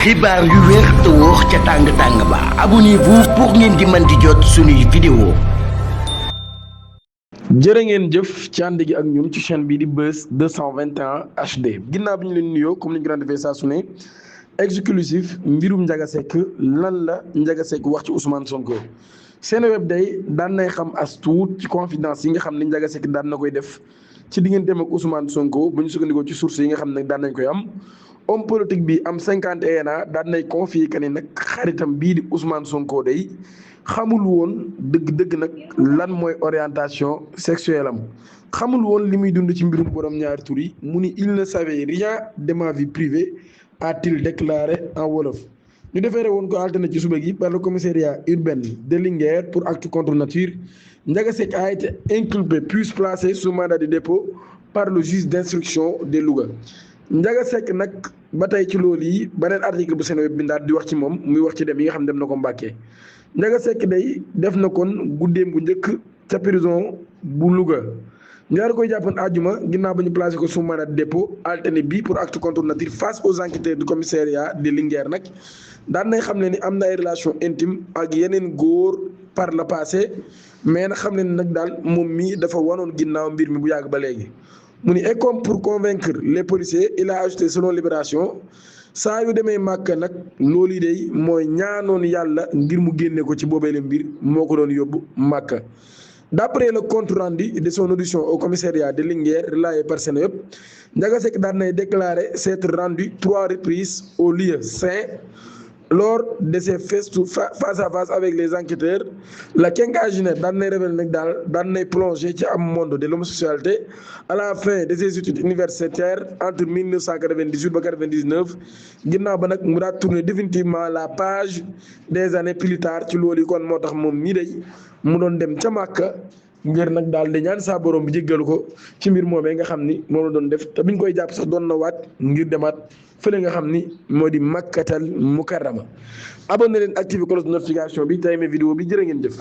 xibaar yu wér te wóor ca tàng ba abonnez-vous pour ngeen di mën di jot suñuy vidéo. jërë ngeen jëf ci ànd gi ak ñun ci chaîne bii di Buzz 221 HD ginnaaw bi ñu leen nuyoo comme ni ñu ko daan defee saa su ne exclusif mbirum Ndiaga Seck lan la Ndiaga Seck wax ci Ousmane Sonko. Seneweb day daan nay xam as tuut ci confidence yi nga xam ne Ndiaga Seck daan na koy def ci digganteem ak Ousmane Sonko bu ñu sukkandikoo ci source yi nga xam ne daan nañ koy am. homme politique bi am 51 ans daan nay confier que ni nag xaritam bii di Ousmane Sonko day xamul woon dëgg-dëgg nag lan mooy orientation sexuelle am xamul woon li muy dund ci mbirum borom ñaari tur yi mu ni il ne savait rien de ma vie privée a-t-il déclaré en wolof. ñu defeere woon ko alterné ci suba gi par le commissariat urbain de Linguère pour acte contre nature. Ndiaga Seck a été inculpé puis placé sous mandat de dépôt par le juge d'instruction de Louga. Ndiaga Seck nag ba tey ci loolu yi beneen article bu Seneweb bindaat di wax ci moom muy wax ci dem yi nga xam ne dem na ko Mbàkke. Ndiaga Seck day def na kon guddeem bu njëkk ca prison bu Louga ñaar koy jàppoon àjjuma ginnaaw ba ñu placé ko sous mandat de dépôt alterné bi pour acte contre nature face aux enquêteurs du commissariat de Linguère nag daan nay xam ne ni am na ay relation intime ak yeneen góor par le passé mais nag xam ne ni nag daal moom mii dafa wanoon ginnaaw mbir mi bu yàgg ba léegi. mu ni et comme pour convaincre les policiers il a ajouté selon Libération saa yu demee Màkka nag loolu yi day mooy ñaanoon yàlla ngir mu génne ko ci boobeele mbir moo ko doon yóbbu Màkka. D'après le compte rendu de son audition au commissariat de Linguère relayé par Seneweb, Ndiaga Seck daan nay déclaré s'être rendu 3 reprises au lieu saint lors de ses face à face avec les enquêteurs. La quinquagénaire daan nay révélé nag daal daan nay plongé ci am monde de l'homosexualité à la fin de ses études universitaires entre 1998 ba 99 ginnaaw ba nag mu daa tourné définitivement la page des années plus tard ci loolu yi kon moo tax moom mii day mu doon dem ca Màkka ngir nag daal di ñaan saa borom bi jéggalu ko ci mbir moomee nga xam ni moom la doon def te biñ koy jàpp sax doon na waat ngir demaat fële nga xam ni moo di Makkatal Mukarrama. abonné leen activé cloche de notification bi tey vidéo bi jërë ngeen jëf.